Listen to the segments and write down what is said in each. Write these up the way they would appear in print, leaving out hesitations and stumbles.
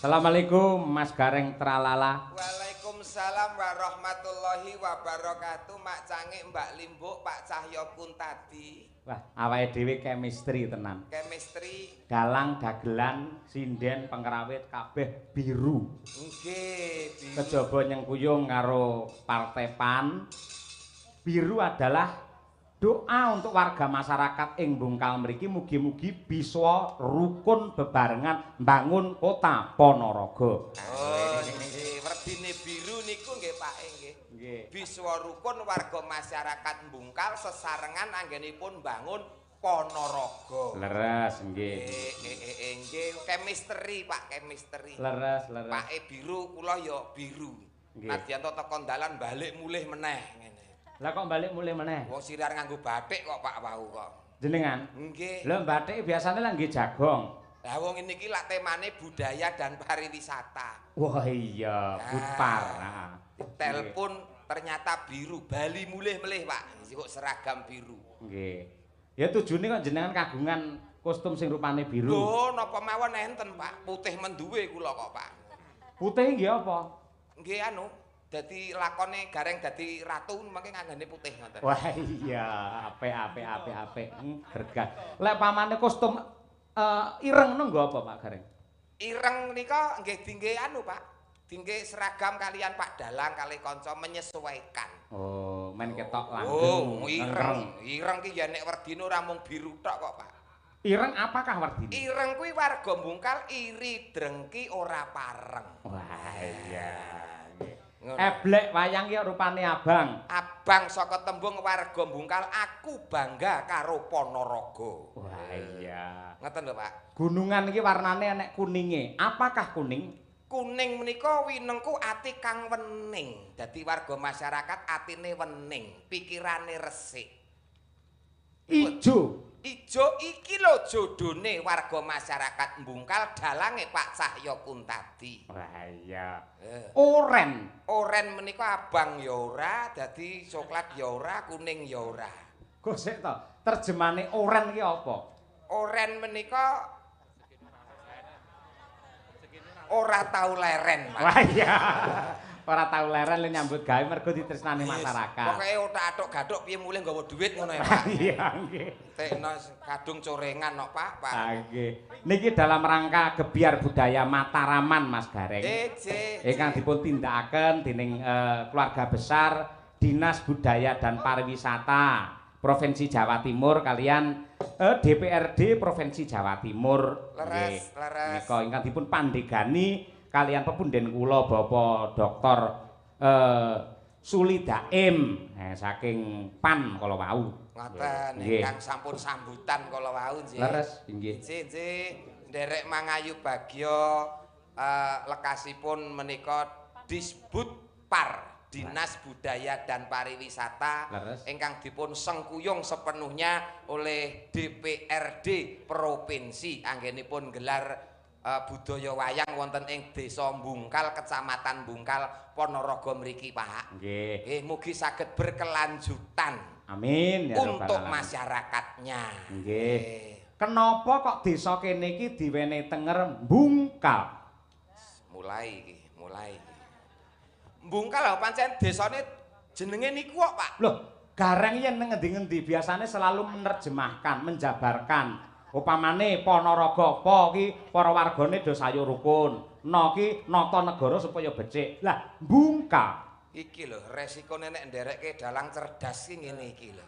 Assalamualaikum Mas Gareng Tralala. Waalaikumsalam warahmatullahi wabarakatuh. Mak Cangik, Mbak Limbuk, Pak Cahyo Kuntadi. Wah, awake dhewe chemistry tenan. Chemistry. Dalang, dagelan, sinden, pengrawit kabeh biru. Nggih, biru. Kejaba nyengkuyung karo Partai PAN. Biru adalah doa untuk warga masyarakat ing Bungkal mriki mugi-mugi bisa rukun bebarengan mbangun kota Ponorogo. Oh, nggih, werdine biru niku nggih Pak nggih. Nggih. Biswa rukun warga masyarakat Bungkal sesarengan anggenipun mbangun Ponorogo. Leres nggih. Nggih, chemistry Pak, chemistry. Leres, leres. Pak e biru, kula ya biru. Nggih. Nadyan to teko dalan balik mulih meneh ngene. Lah kok balik mulih meneh? Wong sirar nganggo batik kok Pak wau kok. Jenengan? Nggih. Lho batik biasane lak nggih jagong. Lah wong ini iki lak temane budaya dan pariwisata. Wah iya, budpar. Heeh. Telepon ternyata biru, bali mulih-mulih Pak. Kok seragam biru. Nggih. Ya tujune kok jenengan kagungan kostum sing rupane biru. Lho napa mawon enten Pak, putih menduwe kula kok Pak. Putih nggih apa? Nggih anu, dadi lakone Gareng dadi ratu mangke nganggone putih ngoten. Wah iya, apik apik apik apik. Gergah. Lek pamane kostum ireng ngono nggo apa Pak Gareng? Ireng nika nggih dingge anu Pak. Dingge seragam kalian Pak Dalang kalih kanca menyesuaikan. Oh, men ketok langgeng. Oh, ireng. Ireng ki ya nek werdine ora mung biru tok kok Pak. Ireng apakah werdine? Ireng kuwi warga Bungkal iri drengki ora pareng. Wah iya. Eblek wayang ki rupane abang. Abang saka tembung warga Bungkal aku bangga karo Ponorogo. Wah iya. Ngoten lho Pak. Gunungan iki warnane enek kuninge. Apakah kuning? Kuning menika winengku ati kang wening. Dadi warga masyarakat atine wening, pikirane resik. Ijo. Ijo iki lho jodone warga masyarakat Bungkal dalange Pak Cahyo Kuntadi. Wah iya. Oren. Oren menika abang ya ora, dadi coklat ya ora, kuning ya ora. Kok sik to, terjemane oren iki apa? Oren menika ora tau leren, Pak. Wah iya. Ora tau leren le nyambut gawe mergo ditresnani masyarakat. Pokoke otak-atok gathuk piye mulih nggawa dhuwit ngono ya, Pak. Iya nggih. Tekno kadung corengan kok, Pak, Pak. Ah nggih. Niki dalam rangka gebyar budaya Mataraman Mas Gareng. Ingkang dipun tindakaken dening keluarga besar Dinas Budaya dan Pariwisata Provinsi Jawa Timur kalian DPRD Provinsi Jawa Timur. Leres, leres. Menika ingkang dipun pandegani kalian pepunden kula Bapak Dr. Suli Daim saking PAN kala wau. Ngoten ingkang sampun sambutan kala wau nggih. Leres nggih. Nggih, nggih. Nderek mangayu bagya lekasipun menika Disbudpar Dinas Budaya dan Pariwisata ingkang dipun sengkuyung sepenuhnya oleh DPRD Provinsi anggenipun gelar budaya wayang wonten ing Desa Bungkal, Kecamatan Bungkal, Ponorogo mriki, Pak. Nggih. Nggih, mugi saged berkelanjutan. Amin ya rabbal untuk alamin. Masyarakatnya. Nggih. Kenapa kok desa kene iki diwenehi tenger Bungkal? Mulai iki, mulai. Bungkal lho pancen desane jenenge niku kok, Pak. Loh, Gareng yen nang ngendi-ngendi biasane selalu menerjemahkan, menjabarkan. Upamane Ponorogo apa ki para wargane do sayur rukun. No ki nata negara supaya becik. Lah, Bungkal. Iki lho resikone nek nderekke dalang cerdas ki ngene iki lho.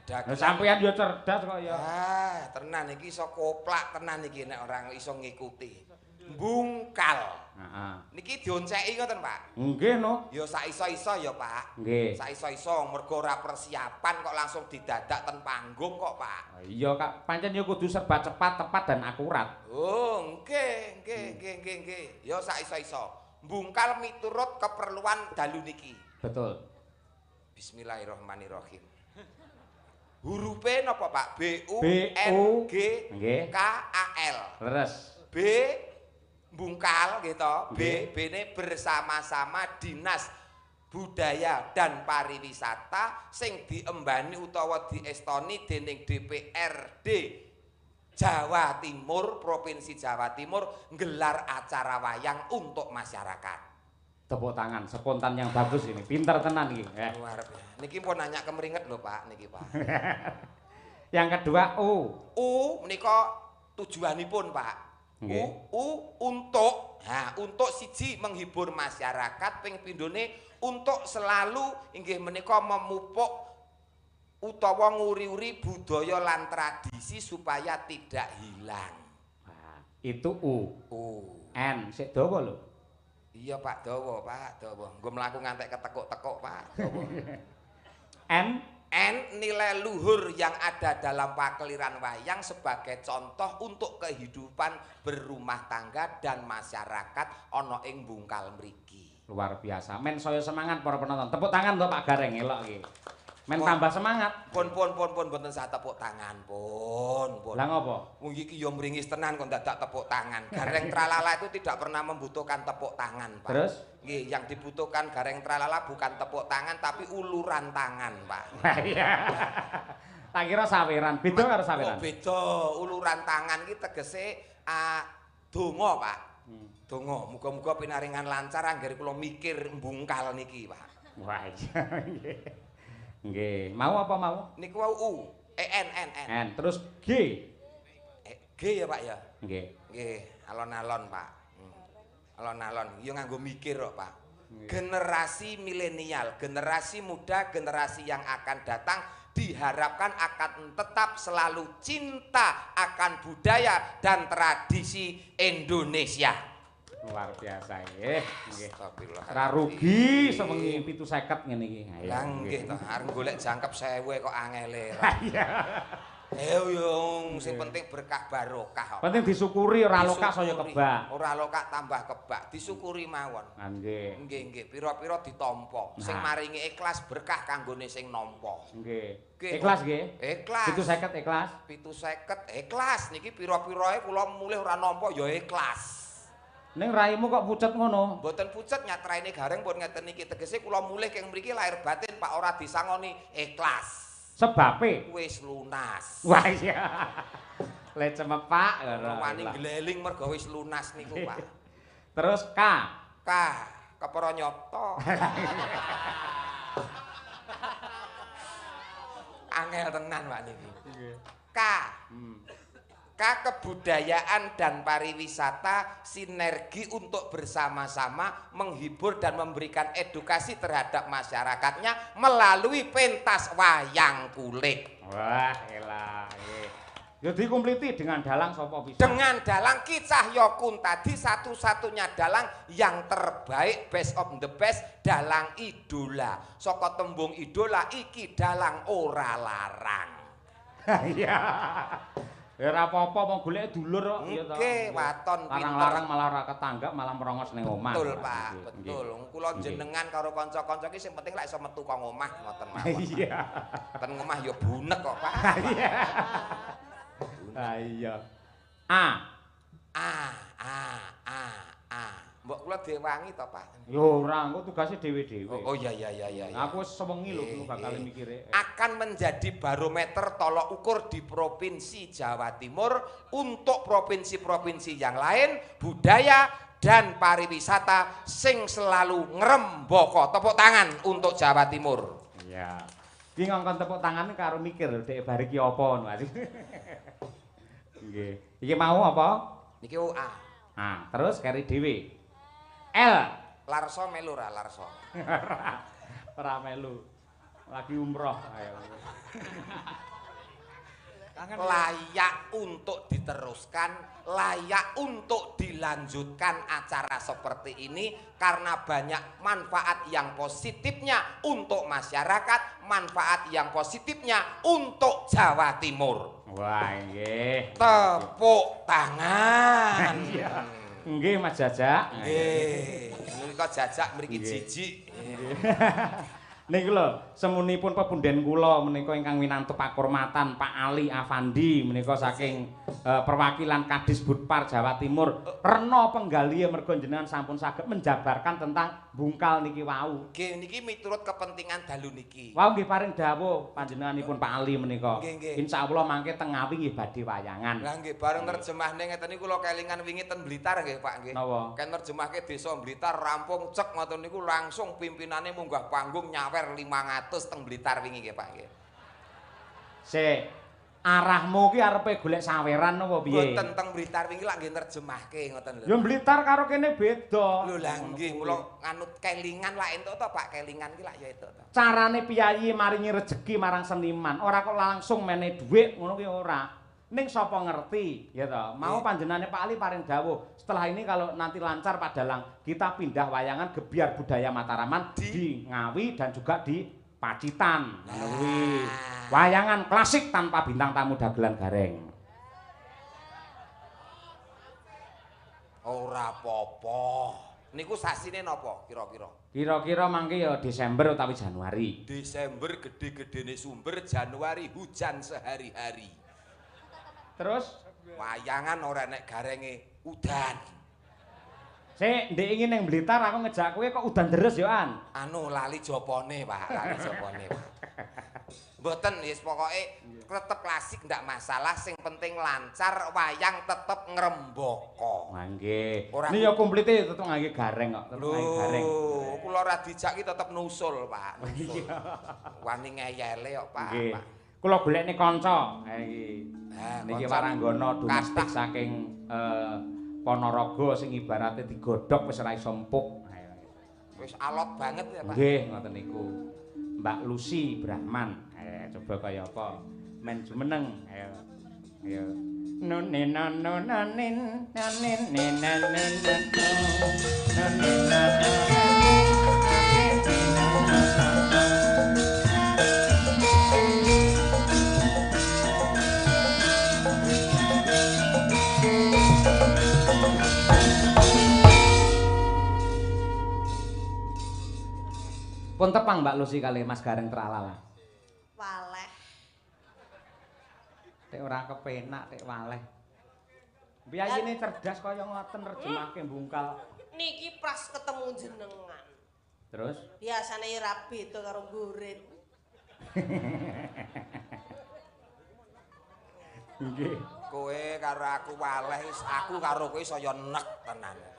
Lah sampeyan yo cerdas kok ya. Ah, tenan iki iso koplak tenan iki nek orang iso ngikuti. Bungkal. Heeh. Niki dionceki ngoten, Pak? Nggih no. Ya sak iso-iso ya, Pak. Nggih. Sak iso-iso mergo ora persiapan kok langsung didadak ten panggung kok, Pak. Iya, Kak. Pancen ya kudu serba cepat, tepat dan akurat. Oh, nggih, nggih, nggih, nggih, nggih. Ya sak iso-iso. Bungkal miturut keperluan dalu niki. Betul. Bismillahirrahmanirrahim. Hurufe napa, Pak? B U N G K A L. Leres. B Bungkal gitu, B B-ne bersama-sama Dinas Budaya dan Pariwisata sing diembani utawa diestoni dening DPRD Jawa Timur, Provinsi Jawa Timur nggelar acara wayang untuk masyarakat. Tepuk tangan, spontan yang bagus ini. Pinter tenan iki. Luar biasa. Niki pun nanya kemringet lho, Pak, niki, Pak. Yang kedua U. U menika tujuanipun, Pak. Nggih. U untuk, ha, untuk siji menghibur masyarakat, ping pindhone untuk selalu inggih menika memupuk utawa nguri-uri budaya lan tradisi supaya tidak hilang. Nah, itu U. U. N sik dawa lho. Iya, Pak, dawa, Pak, dawa. Nggo mlaku ngantek ketekuk-tekuk, Pak, dawa. N. N, nilai luhur yang ada dalam pakeliran wayang sebagai contoh untuk kehidupan berumah tangga dan masyarakat ana ing bungkal mriki. Luar biasa. Men saya semangat para penonton. Tepuk tangan to Pak Gareng elok iki. Men tambah semangat. Pun pun pun pun mboten sah tepuk tangan, pun pun. Lah ngopo? Wong iki ya mringis tenan kok dadak tepuk tangan. Gareng Tralala itu tidak pernah membutuhkan tepuk tangan, Pak. Terus? Nggih, yang dibutuhkan Gareng Tralala bukan tepuk tangan tapi uluran tangan, Pak. Iya. Tak kira saweran, beda karo saweran. Oh, beda. Uluran tangan iki tegese donga, Pak. Donga, muga-muga pinaringan lancar anggere kula mikir mbungkal niki, Pak. Wah, iya. Nggih. Nggih, mau apa mau? Niku wau U, E N N N. N, terus G. G ya, Pak ya? Nggih. Nggih, alon-alon, Pak. Alon-alon, ya nganggo mikir kok, Pak. Generasi milenial, generasi muda, generasi yang akan datang diharapkan akan tetap selalu cinta akan budaya dan tradisi Indonesia. Luar biasa nggih. Nggih. Astagfirullah. Ora rugi sewengi 750 ngene iki. Lah nggih to, arep golek jangkep 1000 kok angele. Iya. Yo sing penting berkah barokah. Penting disyukuri, ora lokak saya kebak. Ora lokak tambah kebak, disyukuri mawon. Ah nggih. Nggih nggih, pira-pira ditampa. Sing maringi ikhlas berkah kanggone sing nampa. Nggih. Ikhlas nggih? Ikhlas. 750 ikhlas. 750 ikhlas niki pira-pirae kula mulih ora nampa ya ikhlas. Ning raimu kok pucet ngono? Mboten pucet, nyatraine Gareng pun ngeten iki. Tegese kula mulih keng mriki lahir batin Pak ora disangoni ikhlas. Sebabe wis lunas. Wah iya. Le cemepak ngono. Wani gleling mergo wis lunas niku, Pak. Terus K. K kepara nyoto. Angel tenan Pak niki. K. K kebudayaan dan pariwisata sinergi untuk bersama-sama menghibur dan memberikan edukasi terhadap masyarakatnya melalui pentas wayang kulit. Wah, elah. Ya dikumpliti dengan dalang sapa bisa? Dengan dalang Ki Cahyo Kuntadi, satu-satunya dalang yang terbaik, best of the best, dalang idola. Saka tembung idola iki dalang ora larang. Iya. Ya ora apa-apa mau golek dulur kok ya to. Nggih, waton pinter. Larang-larang malah ora ketanggap, malah merongos ning omah. Betul, Pak, betul. Kula jenengan karo kanca-kanca iki sing penting lek iso metu kok omah ngoten mawon. Iya. Ten omah ya bunek kok, Pak. Iya. Ah iya. A. A A A A. Mbok kula diwangi to, Pak? Ya ora, engko tugase dhewe-dhewe. Oh iya iya iya iya. Aku wis sewengi lho bakal mikire. Akan menjadi barometer tolok ukur di Provinsi Jawa Timur untuk provinsi-provinsi yang lain, budaya dan pariwisata sing selalu ngrembaka. Tepuk tangan untuk Jawa Timur. Iya. Iki ngongkon tepuk tangan karo mikir lho dhek bar iki apa ngono. Nggih. Iki mau apa? Niki A. Nah, terus keri dhewe. L. Larso melu ra Larso? Ora melu. Lagi umroh. Ayo. Layak untuk diteruskan, layak untuk dilanjutkan acara seperti ini karena banyak manfaat yang positifnya untuk masyarakat, manfaat yang positifnya untuk Jawa Timur. Wah, nggih. Tepuk tangan. Iya. Nggih Mas Jajak. Nggih. Menika Jajak mriki jijik. Niku lho, semunipun pepunden kula menika ingkang winantu pakurmatan Pak Ali Afandi menika saking perwakilan Kadis Budpar Jawa Timur. Rena penggalihe mergo jenengan sampun saged menjabarkan tentang bungkal niki wau. Nggih, niki miturut kepentingan dalu niki. Wau nggih paring dawuh panjenenganipun Pak Ali menika. Insyaallah mangke teng Ngawi nggih badhe wayangan. Lah nggih bareng nerjemahne ngeten niku kula kelingan wingi ten Blitar nggih Pak nggih. Ken nerjemahke desa Blitar rampung cek ngoten niku langsung pimpinane munggah panggung nyawer 500 teng Blitar wingi nggih Pak nggih. Sik, arahmu ki arepe golek saweran apa piye? Mboten, teng Blitar wingi lak nggih nerjemahke ngoten lho. Ya Blitar karo kene beda. Lho lah nggih, mula nganut kelingan lak entuk to Pak, kelingan ki lak ya entuk to. Carane piyayi maringi rejeki marang seniman, ora kok langsung mene dhuwit ngono ki ora. Ning sapa ngerti, ya toh. Mau panjenengane Pak Ali paring dawuh, setelah ini kalau nanti lancar Pak Dalang, kita pindah wayangan gebyar budaya Mataraman di Ngawi dan juga di Pacitan. Ngono kuwi. Wayangan klasik tanpa bintang tamu dagelan gareng. Ora apa-apa. Niku sasine napa kira-kira? Kira-kira mangke ya Desember utawi Januari. Desember gede-gedene sumber, Januari hujan sehari-hari. Terus wayangan ora nek garenge udan. Sik, ndek ingin ning Blitar aku ngejak kowe kok udan deres yo an. Anu lali jopone, Pak, lali jopone, Pak. Mboten wis pokoke tetep klasik ndak masalah, sing penting lancar, wayang tetep ngrembaka. Ha nggih. Ini ya komplite tetep ngangge gareng kok, tetep ngangge gareng. Lho, kula ora dijak ki tetep nusul, Pak. Nusul. Wani ngeyele kok, Pak. Nggih. Kula golekne kanca. Ha iki. Niki waranggana domestik saking Ponorogo sing ibarate digodhog wis ora iso empuk. Wis alot banget ya, Pak. Nggih, ngoten niku. Mbak Lucy Brahman. Coba kaya apa? Men jumeneng. Ayo. Ayo. Nune nono nanin nanin nanin nanin. Nune nono. Pun tepang Mbak Lucy kali Mas Gareng Tralala. Waleh. Tek ora kepenak tek waleh. Piyayine cerdas kaya ngoten nerjemahke bungkal. Niki pras ketemu jenengan. Terus? Biasane ya ora beda karo gurit. Nggih. Kowe karo aku waleh, aku karo kowe saya nek tenan.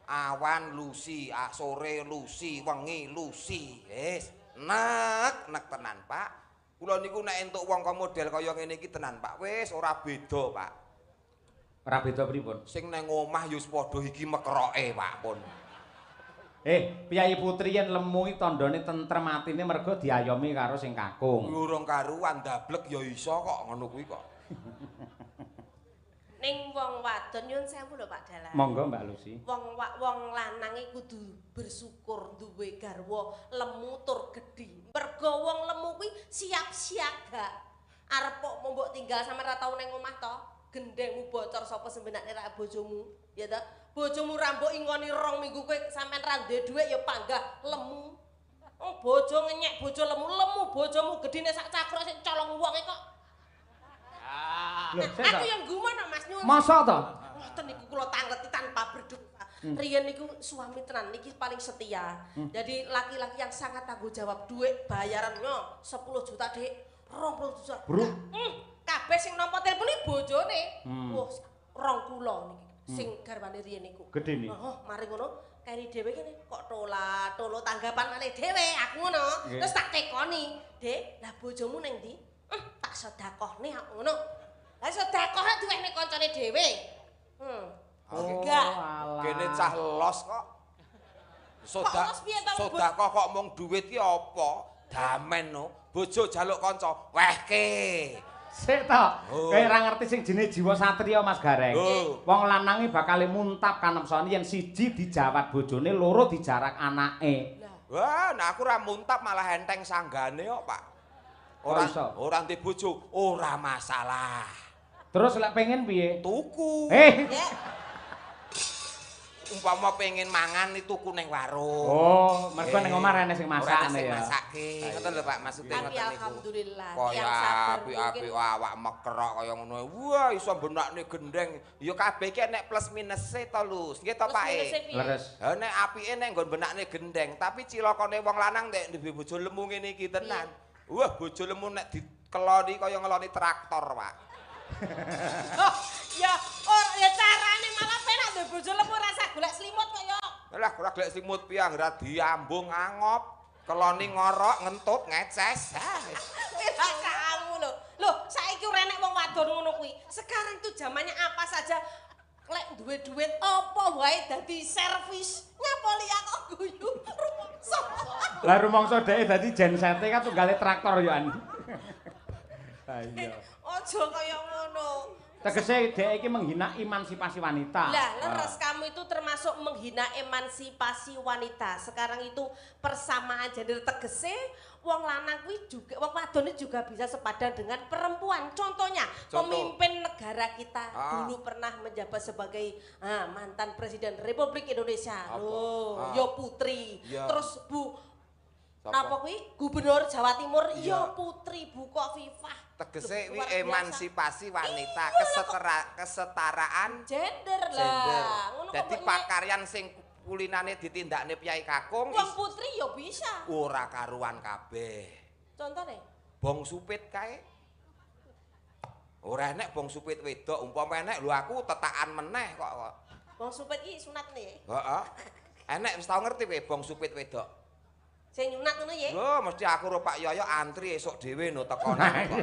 Awan Lucy, sore Lucy, wengi Lucy. Wis, nek nek tenan, Pak. Kula niku nek entuk wong kaya model kaya ngene iki tenan, Pak. Wis ora beda, Pak. Ora beda pripun? Sing nang omah ya wis padha iki mekeroke, Pak, pun. Piyayi putri yen lemu iki tandane tentrem atine mergo diayomi karo sing kakung. Urung karuan ndablek ya iso kok ngono kuwi kok. Ning wong wadon nyun sewu lho Pak Dalang. Monggo Mbak Lucy. Wong lanang iki kudu bersyukur duwe garwa lemu tur gedhi. Mergo wong lemu kuwi siap siaga. Arep kok mbok tinggal sampe ra tau ning omah to, gendengmu bocor sapa sembenakne ra bojomu, ya ta? Bojomu ra mbok ingoni 2 minggu kowe sampean ra duwe dhuwit ya panggah lemu. Oh bojo ngenyek bojo lemu, lemu bojomu gedhine sak cakruk sing colong wonge kok. Lho, aku yang gumun Mas nyuwun. Masa to? Ngoten niku kula tangleti tanpa berdosa. Riyen niku suami tenan niki paling setia. Jadi laki-laki yang sangat tanggung jawab, duit bayarannya 10 juta, Dik. 20 juta. Bro. Kabeh sing nampa telepon iki bojone. Wah, rong kula niki sing garwane riyen niku. Gedhe niki. Oh, mari ngono keri dhewe kene kok tola-tolo tanggapan maneh dhewe aku ngono. Terus tak tekoni, "Dik, lah bojomu ning ndi?" Tak sedekahne aku ngono. Lah sedekah diwehne kancane dhewe. Enggak. Kene cah los kok. Sedekah kok mung dhuwit ki apa? Damen no. Bojo jaluk kanca, wehke. Sik to. Kowe ora ngerti sing jenenge jiwa satriya Mas Gareng. Wong lanang iki bakal muntap kanepsone yen siji dijawat bojone, loro dijarak anake. Wah, nek aku ora muntap malah enteng sanggane kok, Pak. Ora ndek bojo, ora masalah. Terus lek pengen piye? Tuku. Umpama pengen mangan tuku ning warung. Oh, mergo ning omah rene sing masakne ya. Sing masake. Ngoten lho Pak, maksude ngoten niku. Tapi alhamdulillah kaya apik-apik awak mekrok kaya ngono. Wah, iso benakne gendeng. Ya kabeh iki nek plus minuse to, Lus. Nggih to, Pak? Leres. Ha nek apike nek nggon benakne gendeng, tapi cilakane wong lanang nek duwe bojo lemu ngene iki tenan. Wah, bojo lemu nek dikeloni kaya ngeloni traktor, Pak. Ya, ora ya carane malah penak duwe bojo lemu rasa golek selimut kok ya. Lah, ora golek selimut piye anggere diambung angop, keloni ngorok, ngentut, ngeces. Ha wis. Kamu lho. Lho, saiki ora enek wong wadon ngono kuwi. Sekarang tuh zamannya apa saja lek duwe duit apa wae dadi servis. Nyapa liya kok guyu rumangsa. Lah rumangsa dheke dadi gensete kan tunggale traktor yo an. Ha iya. Aja kaya ngono. Tegese dhek iki menghina emansipasi wanita. Lah, leres kamu itu termasuk menghina emansipasi wanita. Sekarang itu persamaan gender tegese wong lanang kuwi juga wong wadon juga bisa sepadan dengan perempuan. Contohnya, pemimpin negara kita dulu pernah menjabat sebagai mantan presiden Republik Indonesia. Loh, yo Putri. Ya. Terus Bu napa kuwi Gubernur Jawa Timur ya Putri Bu Khofifah. Tegese kuwi emansipasi wanita, kesetaraan gender lah. Ngono kok. Dadi pakaryan sing kulinane ditindakne piyai kakung wong putri ya bisa. Ora karuan kabeh. Contone? Bong supit kae. Ora enek bong supit wedok, umpama enek lho aku tetakan meneh kok. Bong supit iki sunat nih. Heeh. Enek wis tau ngerti kowe bong supit wedok. Sing nyunat ngono ya? Lho, mesti aku karo Pak Yoyo antri esuk dhewe no tekone kok.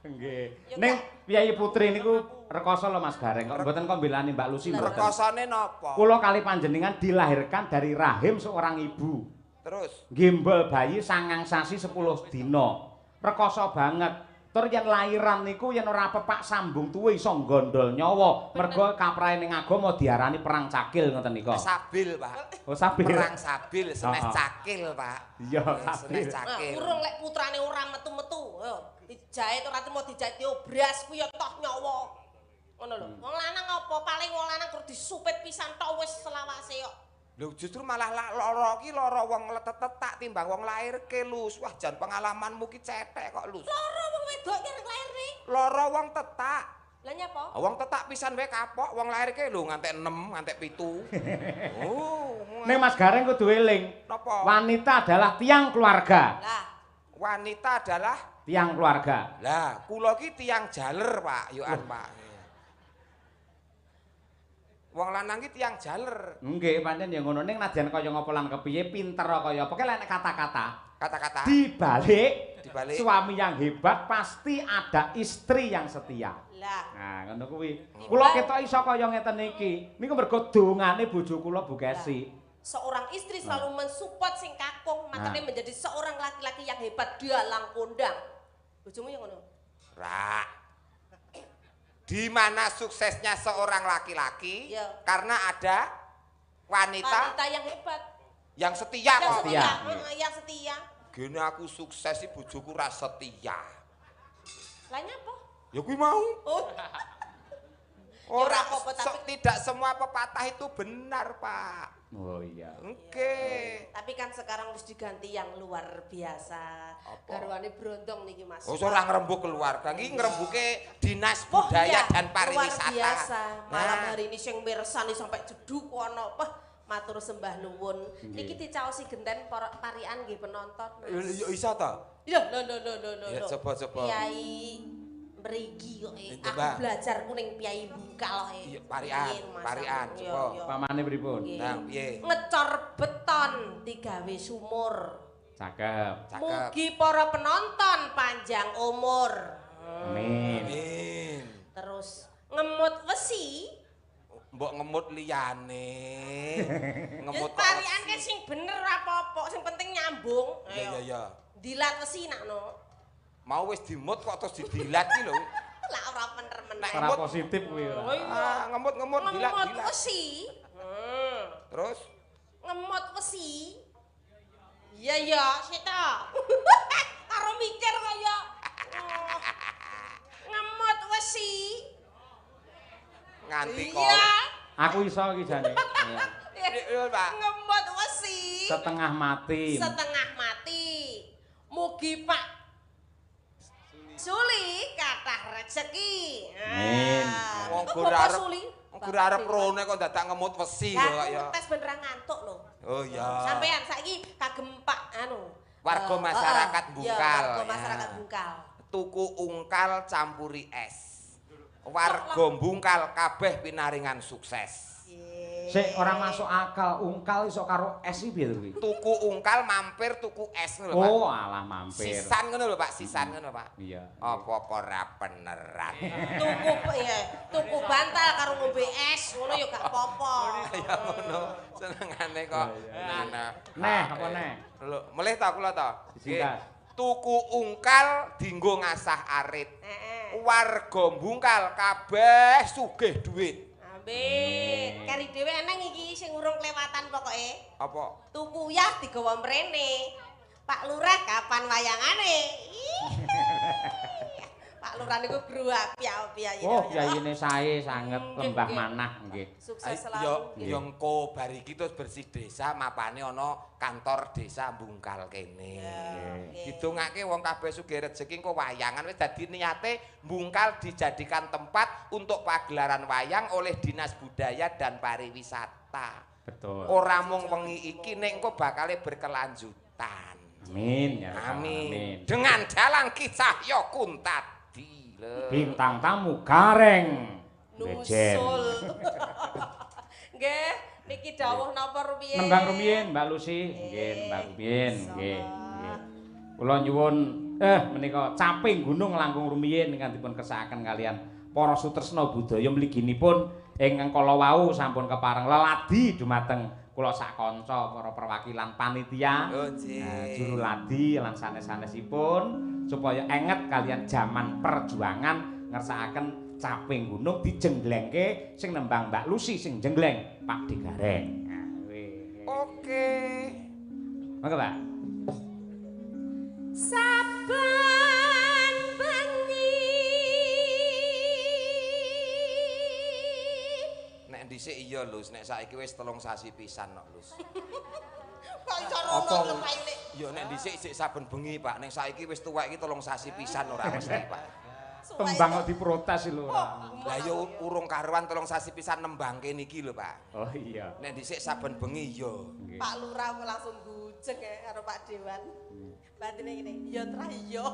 Nggih. Ning Piyayi Putri niku rekoso lho Mas Gareng. Kok mboten kok mbelani Mbak Lucy mboten. Rekosone napa? Kula kali panjenengan dilahirkan dari rahim seorang ibu. Terus gembel bayi 9 sasi 10 dina. Rekoso banget. Tur yen lairan niku yen ora pepak sambung tuwa iso nggondol nyawa. Mergo kaprahe ning agama diarani perang cakil ngoten nika. Sabil, Pak. Oh, sabil. Perang sabil senes cakil, Pak. Iya, sabil. Senes cakil. Nah, urung lek putrane ora metu-metu, yo dijahit ora trimo dijahit diobras kuwi ya toh nyawa. Ngono lho. Wong lanang apa paling wong lanang kur disupit pisan tok wis selawase kok. Lho justru malah lara ki lara wong tetek timbang wong lairke Lus. Wah jan pengalamanmu ki cetek kok Lus. Lara wong wedok ki arep lairne. Lara wong tetak. Lah nyapa? Wong tetak pisan wae kapok, wong lairke lho ngantek 6, ngantek 7. Oh. Ning Mas Gareng kudu eling. Napa? Wanita adalah tiang keluarga. Lah, wanita adalah tiang keluarga. Lah, kula ki tiang jaler, Pak, yo an, Pak. Wong lanang ki tiang jaler. Nggih, pancen ya ngono ning nadyan kaya ngapa lan kepiye pinter kaya apa lek nek kata-kata. Kata-kata. Dibalik dibalik suami yang hebat pasti ada istri yang setia. Lah. Nah, ngono kuwi. Kula ketok iso kaya ngeten iki. Niku mergo dongane bojo kula Bu Kesi. Seorang istri selalu mensupport sing kakung, makanya menjadi seorang laki-laki yang hebat dalang kondang. Bojomu ya ngono. Ra. Di mana suksesnya seorang laki-laki ya. Karena ada wanita yang hebat, yang setia yang kok. Setia. Yang setia. Gini aku sukses sih bojoku ra setia. Lah nyapa? Ya kuwi mau. Oh. Ora ya, apa-apa, tapi tidak semua pepatah itu benar, Pak. Oh iya. Oke. Okay. Tapi kan sekarang harus diganti yang luar biasa. Apa? Garwane brondong niki Mas. Oh, ora ngrembug keluarga. Iki ngrembuke Dinas Budaya iya, dan Pariwisata. Luar biasa. Malam hari ini sing mirsani sampai jeduk ana. Wah, matur sembah nuwun. Niki dicaosi genten parian nggih penonton. Ya iso ta? Ya, lho lho lho lho. Ya coba-coba. Kiai mriki kok aku belajar kuning piyai bungkal e. Iya, parian, parian coba. Pamane pripun? Nah, piye? Ngecor beton digawe sumur. Cakep. Cakep. Mugi para penonton panjang umur. Amin. Amin. Terus ngemut wesi. Mbok ngemut liyane. Ngemut parian ke sing bener apa-apa, sing penting nyambung. Iya, iya, iya. Dilat wesi nakno. Mau wis dimut kok terus didilat ki lho. Lah ora bener meneh. Ora positif kuwi ora. Oh iya. Ngemut-ngemut dilat-dilat. Ngemut wesi. Terus ngemut wesi. Iya ya, sik ta. Karo mikir kaya ngemut wesi. Nganti kok. Iya. Aku iso iki jane. Pak. Ngemot wesi. Setengah mati. Setengah mati. Mugi Pak Suli kathah rezeki. Amin. Wong gur arep rone kok dadak ngemut wesi lho kok ya. Tes ben ra ngantuk lho. Oh iya. Sampean saiki kagem Pak anu. Warga masyarakat Bungkal. Warga masyarakat Bungkal. Tuku ungkal campuri es. Warga Bungkal kabeh pinaringan sukses. Sik ora masuk akal, ungkal iso karo es iki piye to kuwi? Tuku ungkal mampir tuku es ngono lho, Pak. Oh, alah mampir. Sisan ngono lho, Pak, sisan ngono, Pak. Iya. Apa-apa ora beneran. Tuku ya, tuku bantal karo ngombe es ngono ya gak apa-apa. Ya ngono, senengane kok. Nah. Neh, apa neh? Lho, melih ta kula ta? Tuku ungkal dienggo ngasah arit. Warga Bungkal kabeh sugih dhuwit. Amin. Kari dhewe eneng iki sing urung kelewatan pokoke. Apa? Tuku yah digawa mrene. Pak Lurah kapan wayangane? Pak Lurah niku gruap-piya-piya. Oh, piyayine sae sanget lembah manah nggih. Sukses selalu. Ya engko bar iki terus bersih desa mapane ana kantor desa Bungkal kene. Didongake wong kabeh sugih rejeki engko wayangan wis dadi niate Bungkal dijadikan tempat untuk pagelaran wayang oleh Dinas Budaya dan Pariwisata. Betul. Ora mung wengi iki nek engko bakale berkelanjutan. Amin ya. Amin. Dengan dalang Ki Cahyo Kuntadi. Bintang tamu Gareng Nusul. Nggih, niki dawuh napa rumiyin? Nembang rumiyin Mbak Lucy. Nggih, nembang rumiyin. Nggih, nggih. Kula nyuwun menika caping gunung langkung rumiyin ingkang dipun kersakaken kalian para sutresna budaya mliginipun ingkang kala wau sampun kepareng leladi dumateng kula sak kanca para perwakilan panitia. Juru ladi lan sanes-sanesipun supaya enget kalian jaman perjuangan ngersakaken caping gunung dijenglengke sing nembang Mbak Lucy sing jengleng Pak De Gareng. Nah, oke. Monggo, Pak. Saben bengi. Nek dhisik iya, Lus, nek saiki wis 3 sasi pisan kok, Lus. Kok iso rono lho, Pak Yuli? Ya nek dhisik sik saben bengi, Pak. Nek saiki wis tuwek iki 3 sasi pisan ora mesti, Pak. Tembang kok diprotes lho ora. Lah ya urung karuan 3 sasi pisan nembangke niki lho, Pak. Oh iya. Nek dhisik saben bengi iya. Pak Lurah kok langsung gujeng ya karo Pak Dewan. Batine ngene, ya trah iya.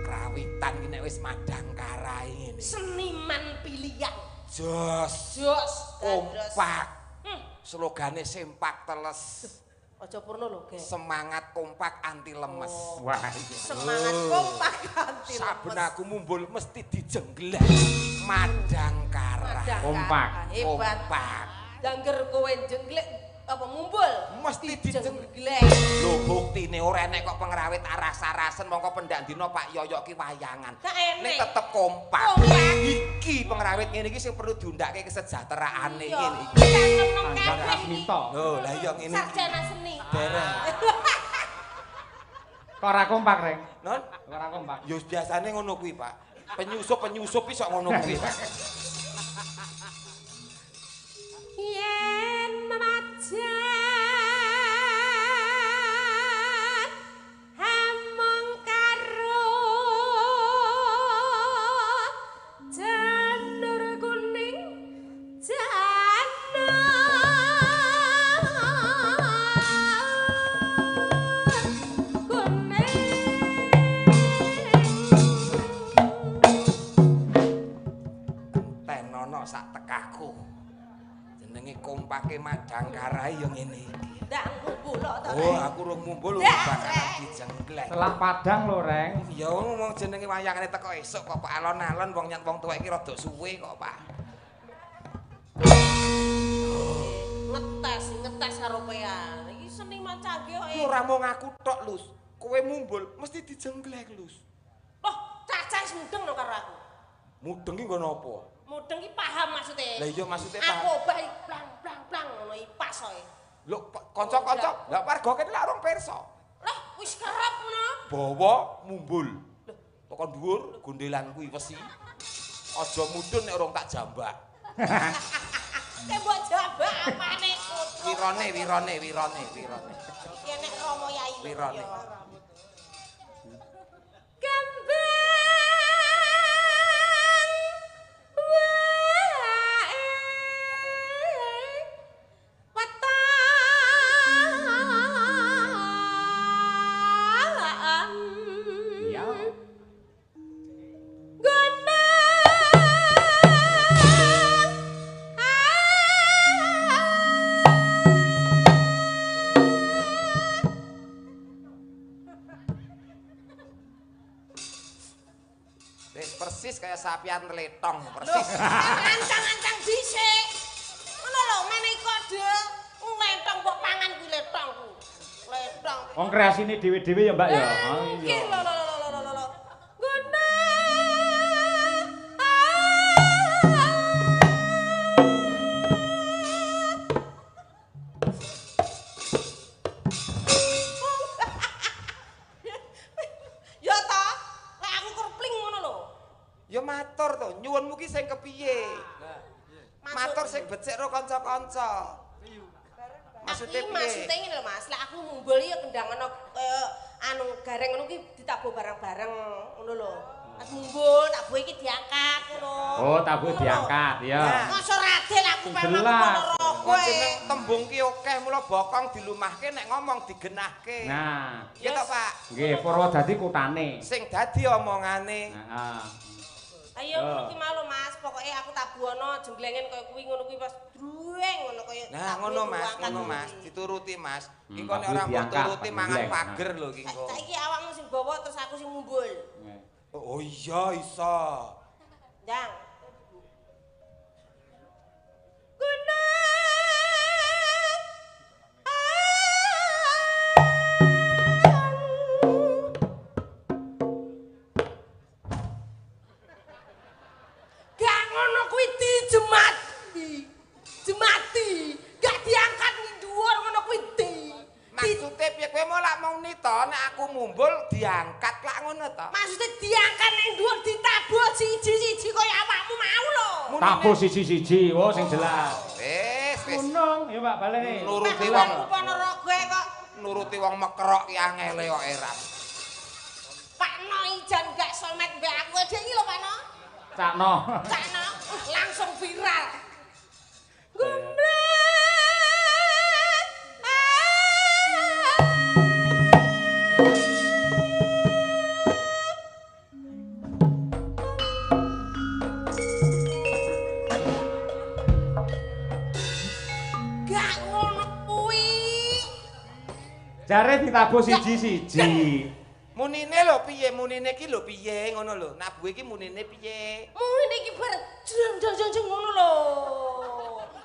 Krawitan ki nek wis madangkara ngene. Seniman pilihan. Jos. Jos. Kompak. Slogane sempak teles. Aja purno lho, Ge. Semangat kompak anti lemes. Oh. Wah, iya. Semangat kompak anti lemes. Saben aku mumbul mesti dijengglek. Madangkara. Kompak. Hebat. Kompak. Dangger kowe jenglek apa mumbul mesti dijenglek. Lho buktine ora enek kok pengrawit aras-arasen mongko pendak dina Pak Yoyok ki wayangan. Nek tetep kompak. Iki pengrawit ngene iki sing perlu diundhake kesejahteraane ngene iki. Asmita. Lho lah iya ngene. Sarjana seni. Dereng. Kok ora kompak, Reng? Non? Kok ora kompak? Ya biasane ngono kuwi, Pak. Penyusup-penyusup iso ngono kuwi, Pak. Yen memajan amung karo janur kuning janur kuning tenono sak tekaku. Jenenge kompake madangkara ya ngene iki. Ndak ngumpul kok to. Oh, aku urung mumbul bakalan dijengglek. Selak padang lho, Reng. Ya wong jenenge wayangane teko esuk kok Pak alon-alon wong nyat wong tuwek iki rada suwe kok, Pak. Ngetes, ngetes karo pean. Iki Seniman canggih kok. Ora mung aku tok, Lus. Kowe mumbul mesti dijengglek, Lus. Loh, cacah wis mudeng no karo aku. Mudeng ki nggo napa? Mudeng ki paham maksude. Lah iya maksude paham. Aku obah plang plang plang ngono iki pas koe. Lho kanca-kanca, lah warga kene lak rong pirsa. Lah wis kerep ngono. Bawa mumbul. Lho, tekan dhuwur gondelan kuwi wesi. Aja mudhun nek urung tak jambak. Nek mbok jambak apane kudu. Wirone wirone wirone wirone. Iki nek Rama Yai. Wirone. Kembang wae wetan. Iya. Wis persis kaya sapian tletong, persis. Ancang-ancang dhisik. Ngono lho, menehi kode. Lentong mbok pangan kuwi letong ku. Letong. Wong kreasine dhewe-dhewe ya, Mbak ya. Oh iya. iya. Lho lho lho lho lho. Guna. Ya ta, lek aku kerpling ngono lho. Ya matur to, nyuwunmu ki sing kepiye? Matur sing becik ro kanca-kanca. Maksude piye? Maksude ngene lho Mas, lek aku mumbul ya kendang ana kaya anu gareng ngono ki ditabuh bareng-bareng ngono lho. Pas mumbul tabuhe iki diangkat ngono. Oh, tabuhe diangkat, ya. Masa radel aku pengen Jelas. Ponorogo. Jeneng tembung ki akeh mula bokong dilumahke nek ngomong digenahke. Nah, Nggih to, Pak? nggih Purwodadi kutane. Sing dadi omongane. Heeh. Ayo ngono ki mau lho Mas, pokoke aku tabuhana jengglengin kaya kuwi ngono kuwi pas druweng ngono kaya. Nah, ngono Mas, ngono Mas, dituruti Mas. Ki kok nek tabuhe ora mbok diangkat, turuti mangan jenggleng. pager lho ki engko. Saiki awakmu sing bawa terus aku sing mumbul. Oh iya iso. Ndang. Guna. Gak ngono kuwi dijemati. Jemati, gak diangkat ning dhuwur ngono kuwi di. Maksude piye kowe mau lak muni to nek aku mumbul diangkat lak ngono to. Maksudnya diangkat ning dhuwur ditabuh siji-siji kaya awakmu mau lho. Tabuh siji-siji, oh sing jelas. Wis wis Gunung, ya Pak baleni. Nuruti wong Ponorogo kok nuruti wong mekrok ki angele kok eram. Pak No ijan gak somet mbek aku dhek iki lho Pak No. Cakno. Cakno langsung viral. Gumbrek. Gak ngono kuwi. Jare ditabuh siji-siji. Munine lho piye? Munine ki lho piye ngono lho. Nabuhe ki munine piye? Muni iki bar jreng jreng jreng ngono lho.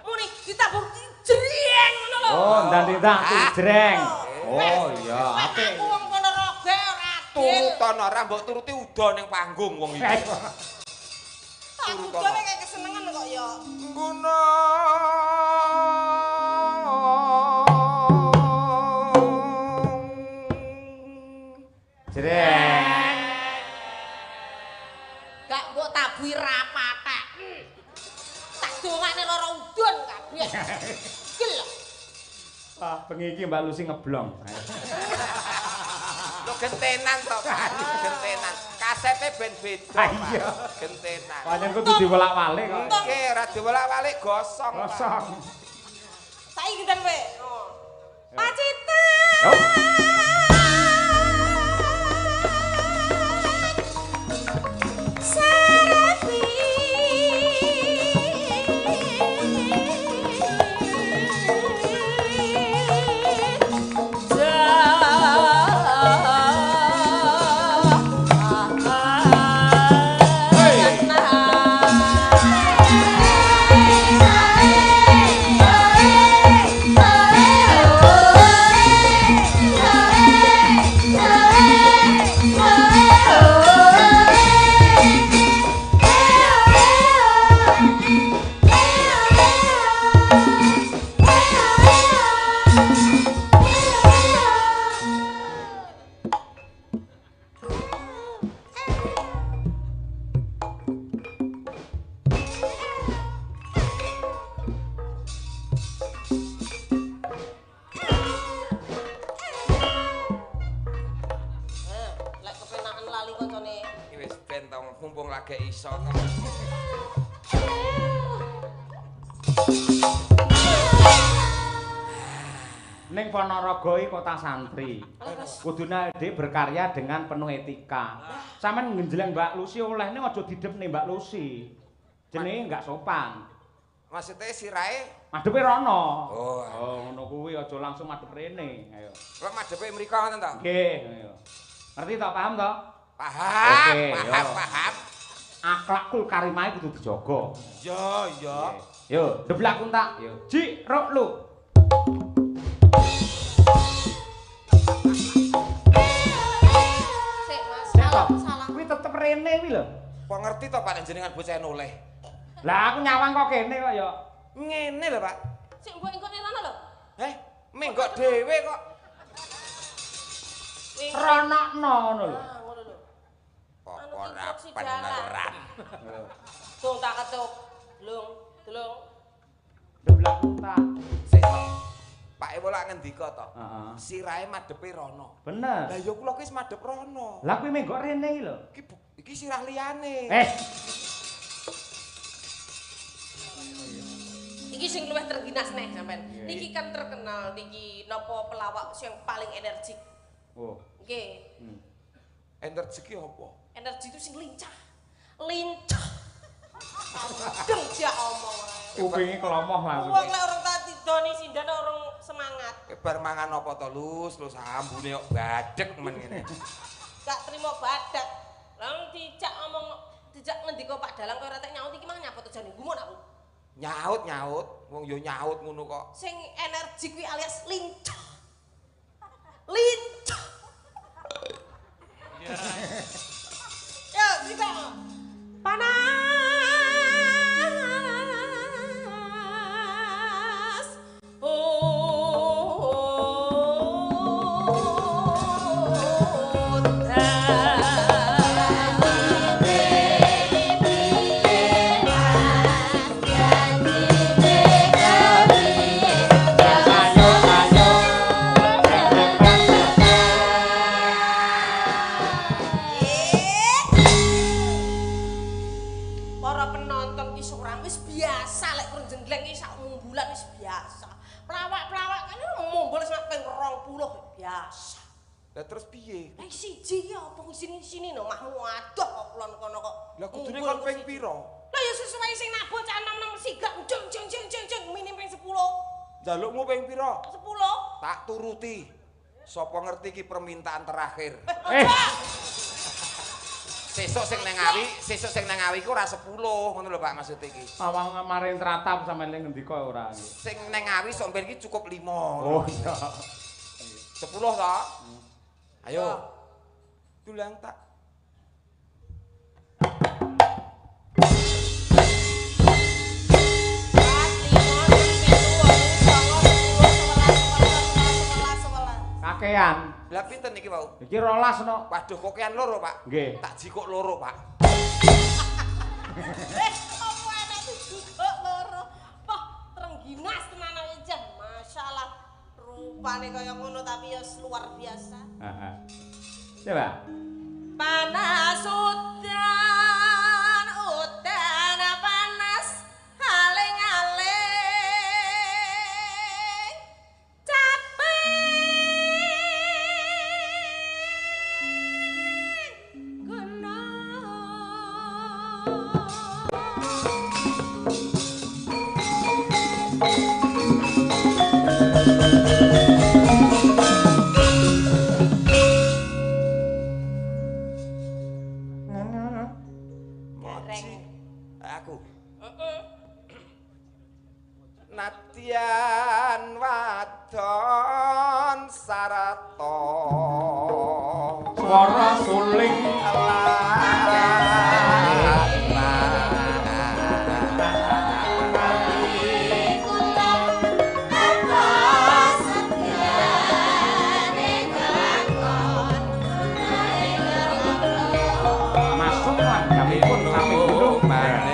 Muni ditabuh jreng ngono lho. Oh, ndan-ndan jreng. Oh iya, apik. Aku wong Ponorogo ora adil. Turutan ora mbok turuti uda ning panggung wong iki. Aku dhewe kayak kesenengan kok ya. Guna. Jreng. Gak mbok tabuhi rapatek. Tak dongane lara udun kabeh. Gel. Wah, bengi iki Mbak Lucy ngeblong. Lho gentenan to, Pak. Gentenan. Kasete ben beda, Pak. Iya. Gentenan. Pancen kudu diwolak-walik kok. Oke, ora diwolak-walik gosong, Pak. Gosong. Saiki genten kowe. Pacitan. Yo. Sarafi. Hey. kancane. Iki wis ben to mumpung lagi iso to. Ning Ponorogo iki kota santri. Kudune dhewe berkarya dengan penuh etika. Sampeyan ngenjeleng Mbak Lucy olehne aja didepne Mbak Lucy. Jenenge enggak sopan. Maksudnya sirahe madhepe rono. Oh, oh ngono kuwi aja langsung madhep rene. Ayo. Kok madhepe mriko ngoten to? Nggih, ayo. Ngerti to, paham to? Paham, oke, paham, paham. Akhlakul karimah kudu dijaga. Iya, iya. Yo, deblak kuntak. Yo, ji rok lu. Sik, Mas. Salah, salah. Kuwi tetep rene kuwi lho. Kok ngerti to Pak nek jenengan bocah noleh? Lah aku nyawang kok kene kok ya. Ngene lho, Pak. Sik mbok engko rono lho. Heh, menggok dhewe kok. Ronokno ngono lho. Ah, ngono lho. Kok ora beneran. Dung tak ketuk. Glung, glung. Deblak kuntak. Sik to. Pak Ewo lak ngendika to. Heeh. Sirahe madhepe rono. Bener. Lah ya kula ki wis madhep rono. Lah kuwi menggok rene iki lho. Iki iki sirah liyane. Eh. Iki sing luwih terginas neh sampean. Niki kan terkenal niki napa pelawak sing paling energik. Oh. Nggih. Energi ki apa? Energi itu sing lincah. Lincah. Deng jak omong ae. Kupinge kelomoh langsung. Wong lek orang tak didoni sindan orang semangat. Bar mangan apa to, Lus? Lus ambune kok badhek men ngene. Gak trimo badak. Lah dijak omong dijak ngendika Pak Dalang kowe ora tek nyaut iki mah nyapa to jane gumun aku. Nyaut-nyaut, wong yo nyaut ngono kok. Sing energi kuwi alias lincah. Lincah. Ya, kita panas. Para penonton ki ora wis biasa lek jenggleng ki sak mumbulan wis biasa. Pelawak-pelawak kan mumbul sak ping 20 biasa. Lah terus piye? Lah siji ki apa sini-sini no mahmu adoh kok kulon kono kok. Lah kudune kon ping pira? Lah ya sesuai sing nabuh cah 6 6 sigak jeng jeng jeng jeng jeng minim ping 10. Njalukmu ping pira? 10. Tak turuti. Sapa ngerti ki permintaan terakhir. Eh. Sesuk sing nang Ngawi, sesuk sing nang Ngawi ku ora 10 ngono lho Pak maksud iki. Awang maring tratap sampeyan ning ngendika ora. Sing nang Ngawi sok ben iki cukup 5. Oh iya. 10 to? Ayo. Tulang tak. Kakean. Lah pinten iki wau? Iki 12 no. Waduh kokean loro, Pak. Nggih. Tak jikuk loro, Pak. Apa enak dijikuk loro? Poh, trengginas tenan aja. Masyaallah. Rupane kaya ngono tapi ya luar biasa. Heeh. Coba. Panas udan, udan panas aling-aling. Capek Aku. Nadyan wadon sarata swara suling masuk langgamipun samping gunung banyu.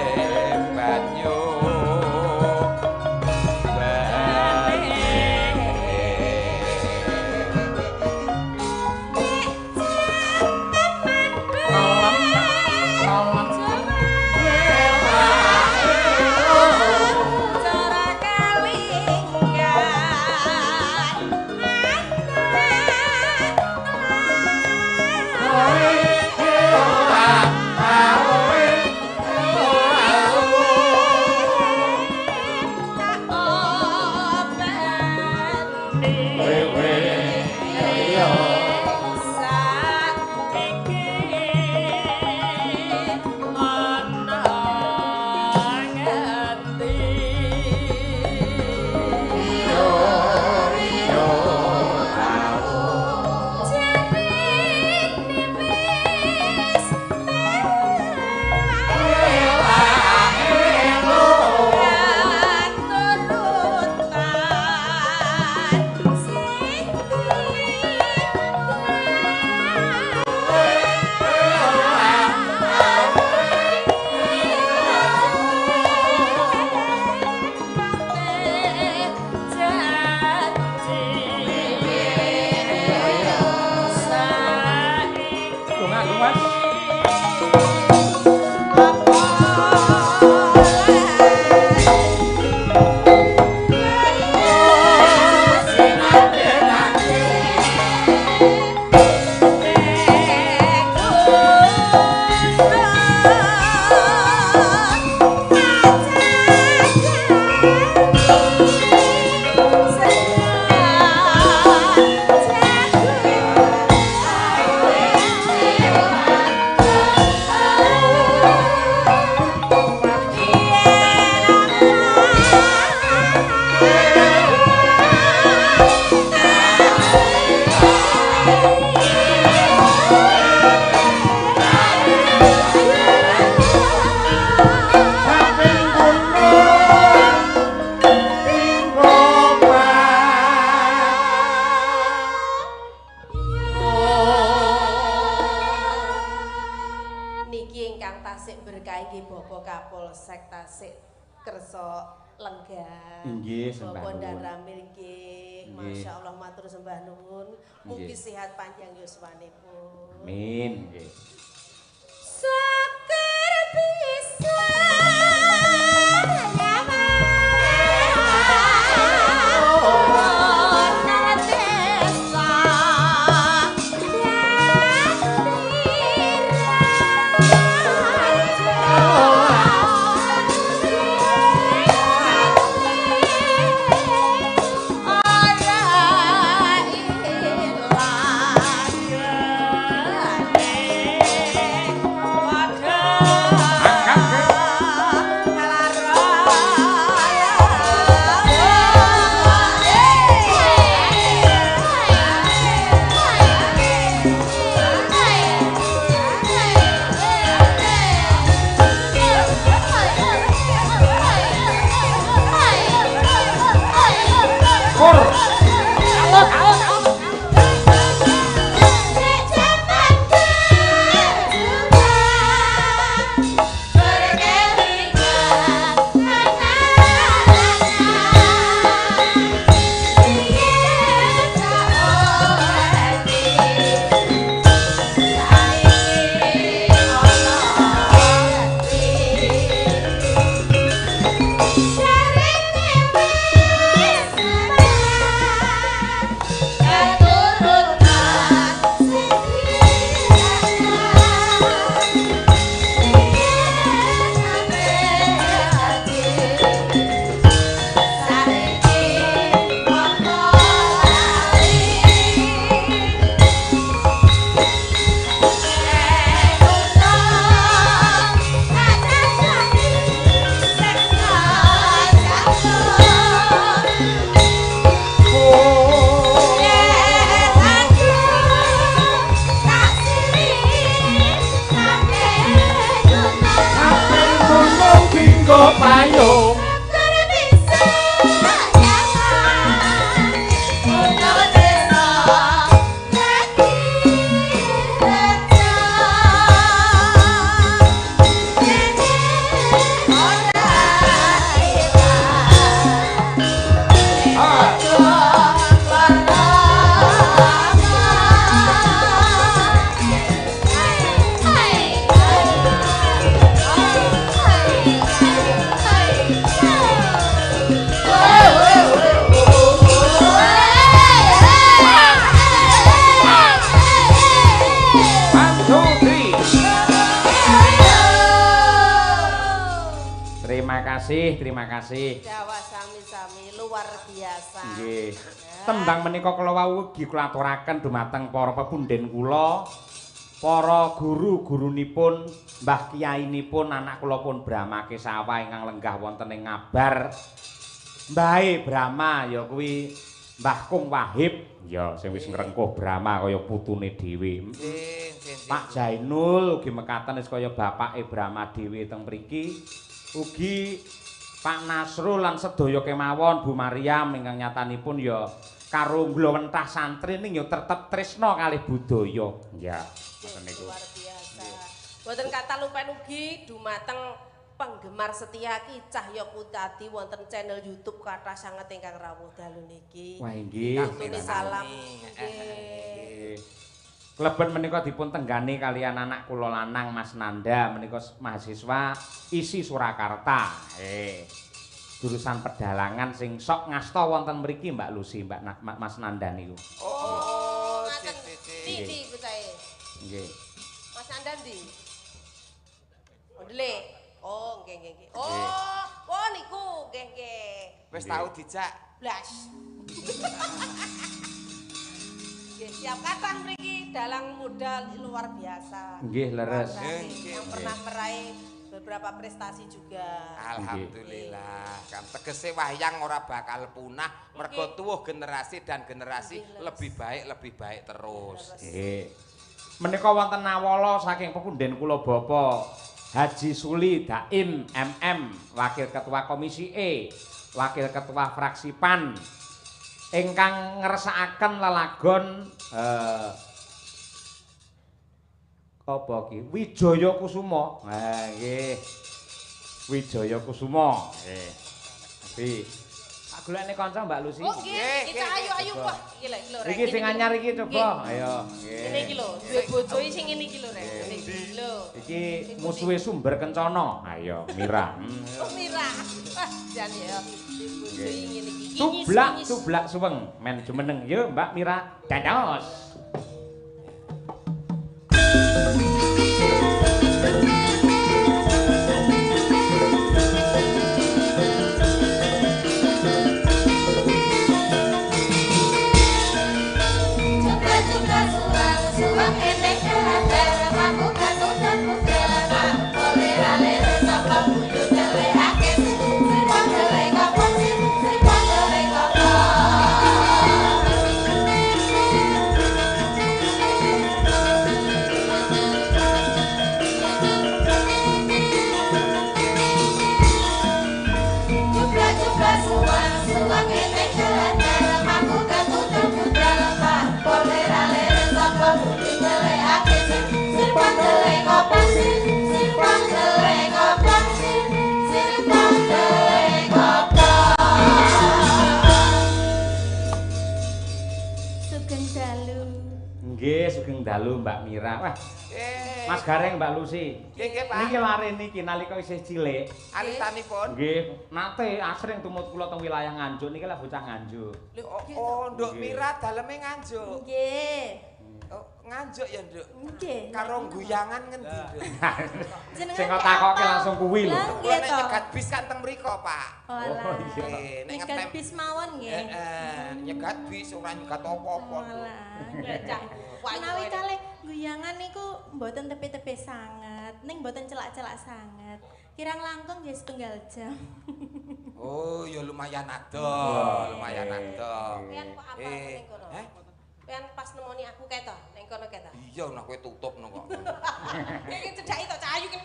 Kapolsek Tasik kersa lenggah. Inggih, sembah nuwun. nuwun. Ramil nggih. Masyaallah matur sembah nuwun. Mugi sehat panjang yuswanipun. Amin nggih. Syukur bisa Terima kasih. Jawa sami-sami luar biasa. Nggih. Tembang menika kula wau ugi kula aturaken dumateng para pepundhen kula, para guru-gurunipun, Mbah Kiyainipun, anak kula pun Brahma Kesawa ingkang lenggah wonten ing Ngabar. Mbahe Brahma ya kuwi Mbah Kung Wahib, ya sing wis ngrengkuh Brahma kaya putune dhewe. Pak Jainul ugi mekaten wis kaya bapake Brahma dhewe teng mriki. Ugi Pak Nasrul lan sedaya kemawon Bu Mariam ingkang nyatanipun ya karo nglowentah santri ning ya tetep tresna kalih budaya. Ya, ngoten niku. Luar biasa. Mboten kathah lupen ugi dumateng penggemar setia Ki Cahya Kutadi wonten channel YouTube kathah sanget ingkang rawuh dalu niki. Wah inggih. Salam. Nggih. Kleben menika dipun tenggani kalian anak kula lanang Mas Nanda menika mahasiswa ISI Surakarta. Jurusan pedalangan sing sok ngasta wonten mriki Mbak Lucy, Mbak Mas Nanda niku. Oh, ngaten. Ndi bocahe? Nggih. Mas Nanda ndi? Oh, ndelik. Oh, nggih nggih nggih. Oh, oh niku nggih nggih. Wis tau dijak. Blas. Nggih, siap kathah mriki dalang muda luar biasa. Nggih, leres. Yang pernah meraih Beberapa prestasi juga. Alhamdulillah. Kan tegese wayang ora bakal punah mergo tuwuh generasi dan generasi lebih baik terus. Nggih. Menika wonten nawala saking pepunden kula Bapak Haji Suli Daim MM, Wakil Ketua Komisi E, Wakil Ketua Fraksi PAN ingkang ngersakaken lelagon apa ki? Wijaya Kusuma. Ha nggih. Wijaya Kusuma. Nggih. Tapi tak golekne kanca Mbak Lucy. Oh nggih, kita ayo wah iki lho iki lho. Iki sing anyar iki coba. Ayo nggih. Ngene iki lho, duwe bojo sing ngene iki lho rek. Ngene iki lho. Iki musuhe Sumber Kencana. Ayo Mira. Oh Mira. Wah jan ya. Bojo ngene iki. Tublak tublak suweng men jumeneng. Yo Mbak Mira. Dados. Nggih, sugeng dalu Mbak Mira. Wah. Mas Gareng, Mbak Lucy. Nggih, nggih, Pak. Niki lare niki nalika isih cilik. Alitanipun. Nggih, nate asring tumut kula teng wilayah Nganjuk niki lah bocah Nganjuk. Oh, Nduk Mira daleme Nganjuk. Nggih. Oh, Nganjuk ya, Nduk. Nggih. Karo guyangan ngendi, Nduk? Sing kok takoke langsung kuwi lho. Kula nek nyegat bis kan teng mriko, Pak. Oh, iya. Nek nyegat bis mawon nggih. Heeh, nyegat bis ora nyegat apa-apa. Menawi kalih guyangan niku mboten tepi-tepi sanget, ning mboten celak-celak sanget. Kirang langkung nggih setunggal jam. Oh, ya lumayan adoh, lumayan adoh. Pian kok apal ning kono? Heh? Pian pas nemoni aku kae to, ning kono kae to. Iya, nah kowe tutup no kok. Iki cedhaki to Cah Ayu ki.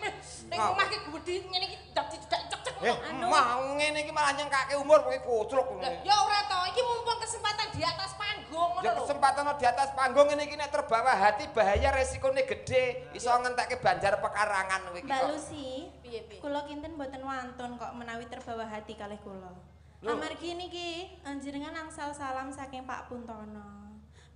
Ning omah ki gedhi ngene iki ndak dicedhaki cek-cek ngono. Mau ngene iki malah nyengkake umur kowe koclok ngono. Ya ora to, iki mumpung kesempatan di atas panggung ngono Ya lho. kesempatan di atas panggung ngene iki nek terbawa hati bahaya resikone gedhe, iso ngentekke banjar pekarangan kowe iki Mbak kok. Lucy, Piye-piye? kula kinten mboten wantun kok menawi terbawa hati kalih kula. Amargi niki jenengan angsal salam saking Pak Puntono.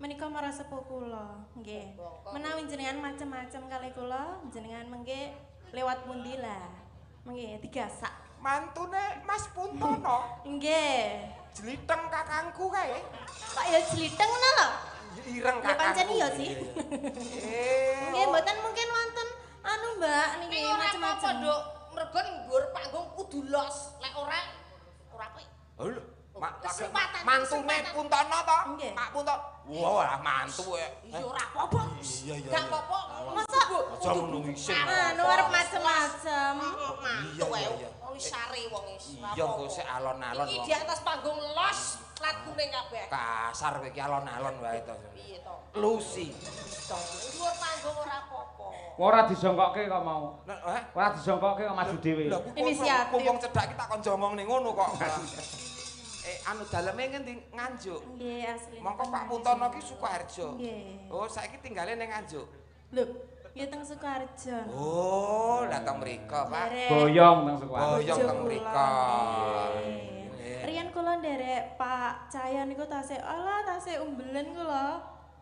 Menika mara sepuh kula, nggih. Menawi jenengan macem-macem kalih kula, jenengan mengke lewat pundi lah. Mengke digasak. Mantune Mas Puntono. Nggih. Jliteng kakangku kae. Kok ya jliteng ngono lho? Ireng Ya kakangku. pancen iya sih. Nggih, mboten mungkin wonten anu Mbak niki Ning ora apa-apa, macem-macem. Nduk. Mergo ning dhuwur panggung kudu los. Lek ora ora apik. Lho, Kesempatan, mantune Puntono to? Nggih. Pak Puntono. Wah, mantu e. Iya ora apa-apa. Iya, iya. Gak apa-apa. Masa aja ngono isin. anu arep macem-macem. Mantu Iya, ae. iya. Wong sare wong wis. Iya, kok sik alon-alon Iki wong. di atas panggung los, plat kuning kabeh. Kasar kowe iki alon-alon wae to. Piye to? Lucy. Dhuwur panggung ora apa-apa. Ora dijongkokke kok mau. Heh? Ora dijongkokke kok maju dhewe. Lah kuwi Inisiatif. wong cedhak iki tak kon jongong ning ngono kok. Anu daleme ngendi? Nganjuk. Nggih, asli. Mongko Pak Puntono ki Sukoharjo. Nggih. Oh, saiki tinggale ning Nganjuk. Lho, nggih teng Sukoharjo. Oh, lah teng mriko, Pak. Nderek Boyong teng Sukoharjo. Boyong bojo teng kula. mriko. Nggih. Riyen kula nderek Pak Cahya niku tasih alah tasih umbelen kula.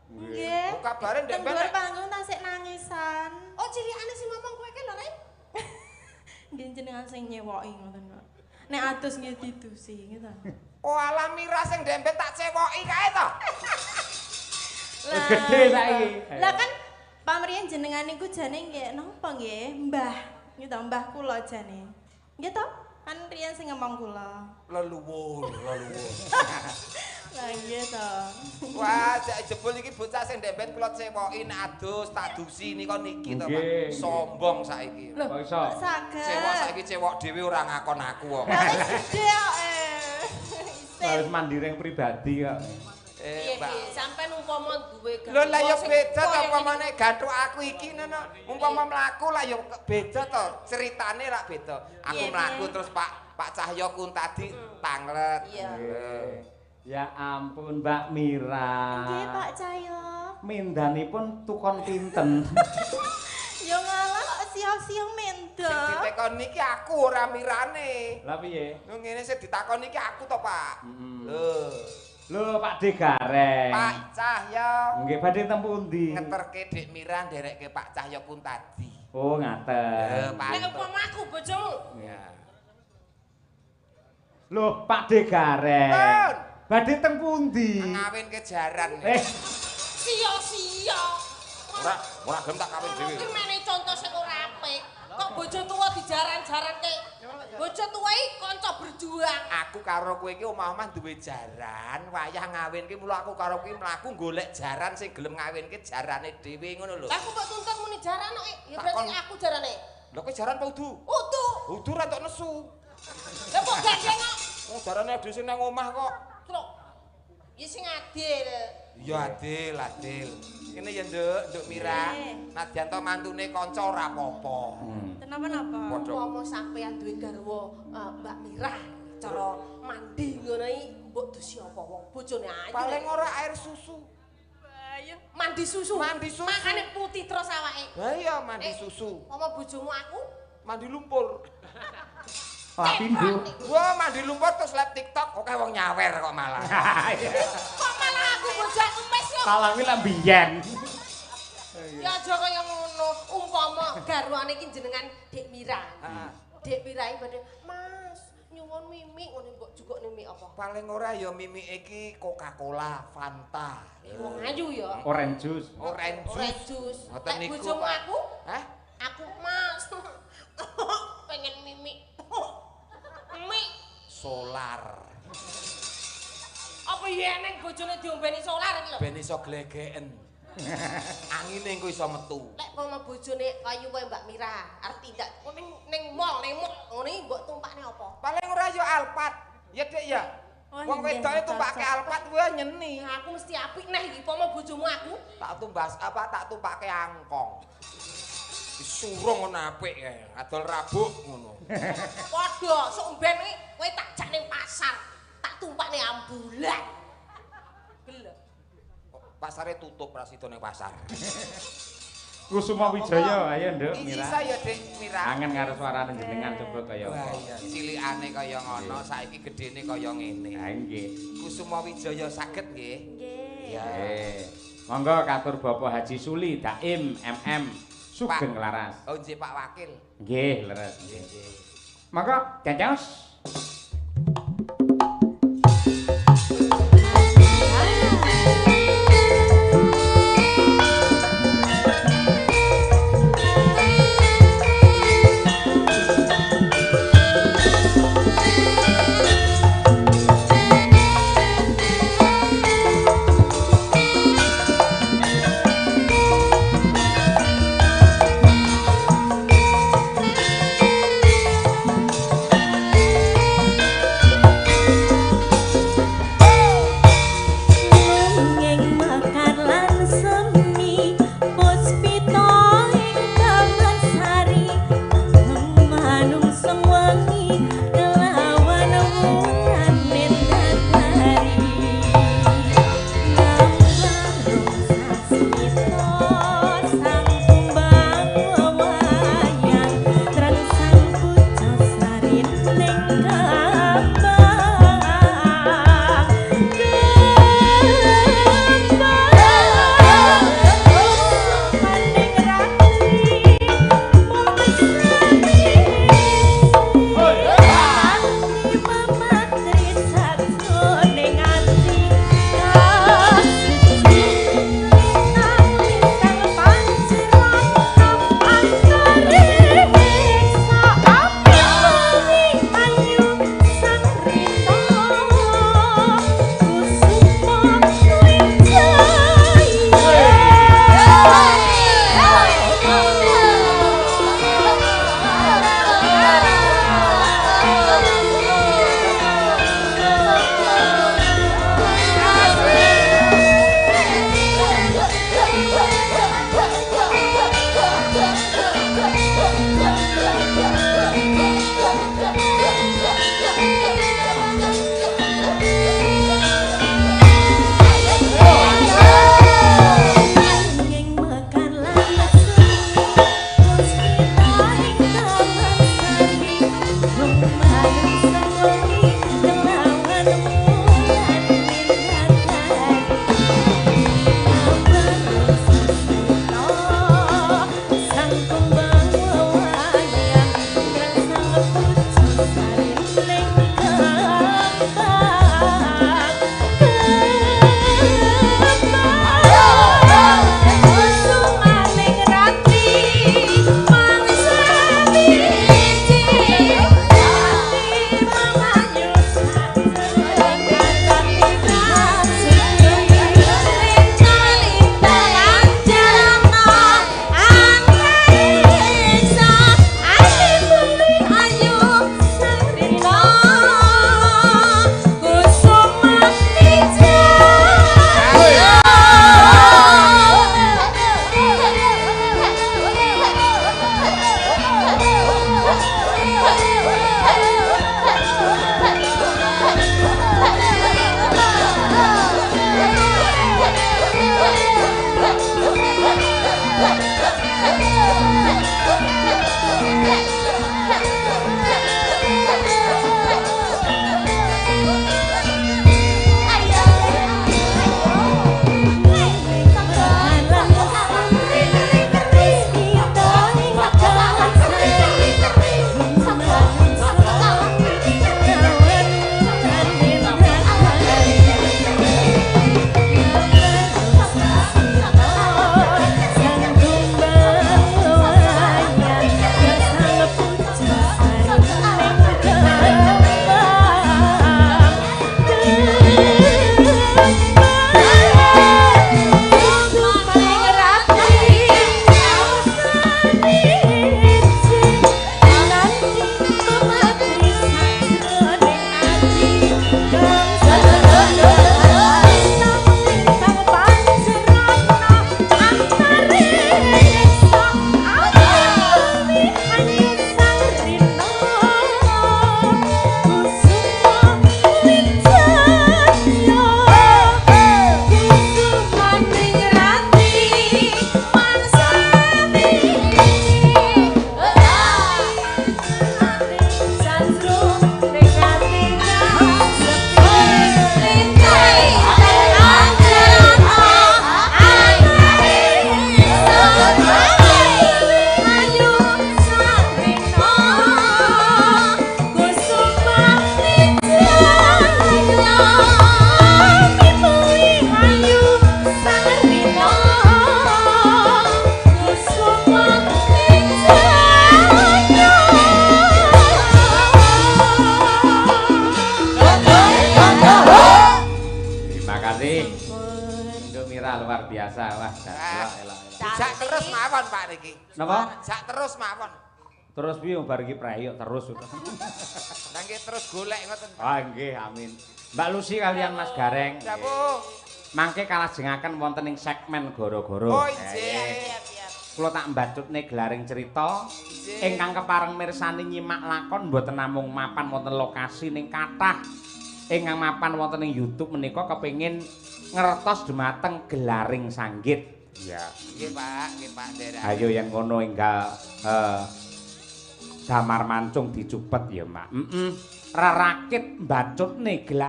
Nggih. Oh, kabare ndek Teng ben dhuwur nek- panggung tasih nangisan. Oh, cilikane sing ngomong kowe ki lho, Rek. Nggih jenengan sing nyewoki ngoten kok. Nek atus nggih didusi gitu. Oh, alah Mira sing ndek ben tak cewoki kae to. Wis gedhe saiki. Lah kan pamriyen jenengan niku jane nggih napa nggih mbah gitu mbah kula jane. Nggih to? Kan riyen sing ngomong kula. Leluwur, leluwur. Lah nggih to. Wah, jebul iki bocah sing ndek ben kula cewoki nek adus tak dusi nika niki to, Pak. Sombong saiki. Lho, kok iso? Saged. Cewok saiki cewok dhewe ora ngakon aku kok. Lah wis gedhe kok. Wis mandiring pribadi kok. Piye piye sampean umpama duwe Lho lah ya beda to umpamane gathuk aku iki ngono. Umpama mlaku lah ya beda to, ceritane lak beda. Aku mlaku terus Pak Cahyo Kuntadi tanglet. Iya. Ya ampun Mbak Mira. Nggih Pak Cahyo. Mendanipun tukon pinten? Ya ngalah kok siyo-siyo menda. Sing ditekoni iki aku ora mirane. Lah piye? Lho ngene sing ditakoni iki aku to, Pak. Lho. Lho Pak De Gareng. Pak Cahyo. Nggih badhe teng pundi? Ngeterke Dik Mira nderekke Pak Cahyo Kuntadi. Oh ngaten. Nek umpama aku bojomu. Ya. Lho Pak De Gareng. Badhe teng pundi? Ngawinke jaran. Sia-sia. Ora gelem tak kawin dhewe. Iki mene conto sing ora apik. Kok bojo tuwa dijaran-jaranke. Bojo tuwa iki kanca berjuang. Aku karo kowe iki omah-omah duwe jaran, wayah ngawinke mula aku karo kowe mlaku golek jaran sing gelem ngawinke jarane dhewe ngono lho. Lah aku mbok tuntut muni jaran kok. Ya berarti aku jarane. Lha kowe jaran apa udu? Udu. Udu ra entuk nesu. Lah kok gandeng kok. Wong jarane dhewe sing nang omah kok. Truk. Ya sing adil. Ya adil, adil. Kene ya Nduk, Nduk Mira. Nadyan to mantune kanca ora apa-apa. Kenapa-napa? Umpama sampean duwe garwa Mbak Mira, cara mandi ngono iki mbok dusi apa wong bojone ayu. Paling ora air susu. Ayo mandi susu. Mandi susu. Makane putih terus awake. Lah iya mandi susu. Umpama bojomu aku mandi lumpur. Pindho. Wah, mandi lumpur terus live TikTok oke wong nyawer kok malah. Kok malah aku bojok ngemes kok. Salah kuwi lak biyen. Ya aja kaya ngono. Umpama garwane iki jenengan Dik Mira. Heeh. Dik Mira iki badhe, "Mas, nyuwun mimik ngene mbok jukukne mik apa?" Paling ora ya mimik iki Coca-Cola, Fanta. Wong ayu ya. Orange juice. Orange juice. Orange juice. Ngoten Lek niku. bojomu aku? Hah? Aku, Mas. Pengen mimik. Mik solar. Apa yen neng bojone diombeni solar iki lho? Ben iso glegeken. Angine engko iso metu. Lek pomo bojone kayu kowe Mbak Mira, arep tindak ning mall, ning mall ngene iki mbok tumpakne apa? Paling ora ya Alphard. Ya Dik ya. Wong wedoke tumpake Alphard kuwi nyeni. Aku mesti apik neh iki pomo bojomu aku. Tak tumbas apa tak tumpake angkong. Disurung ngono apik kae, adol rabuk ngono. Padha, sok mben iki kowe tak jak ning pasar, tak tumpakne ambulan. Gelem. Pasare tutup ra sida ning pasar. Kusuma Wijaya, ayo Nduk Mira. Isa ya Dik Mira. Kangen karo suarane jenengan coba kaya apa. Wah iya, cilikane kaya ngono, saiki gedene kaya ngene. Ha nggih. Kusuma Wijaya saged nggih? Nggih. Ya. Monggo katur Bapak Haji Suli Daim MM Sugeng Laras. Oh nggih Pak Wakil. Nggih, leres. Nggih, nggih. Monggo dados. Thank biasa. Wah, elok elok. Jak terus mawon Pak niki. Napa? Jak terus mawon. Terus piye bar iki preyok terus. Lah nggih terus golek ngoten Pak. Ah nggih, amin. Mbak Lucy kalian Mas Gareng. Dawuh. Mangke kalajengaken wonten ing segmen goro-goro. Oh injih. Siap, siap. Kula tak mbacutne gelaring cerita ingkang kepareng mirsani nyimak lakon mboten namung mapan wonten lokasi ning kathah ingkang mapan wonten ing YouTube menika kepengin ngertos dumateng gelaring sanggit. Iya. Nggih Pak, nggih Pak Ndera. Ayo yang ngono enggal damar mancung dicupet ya, Mak. Heeh. Rerakit mbacutne gelar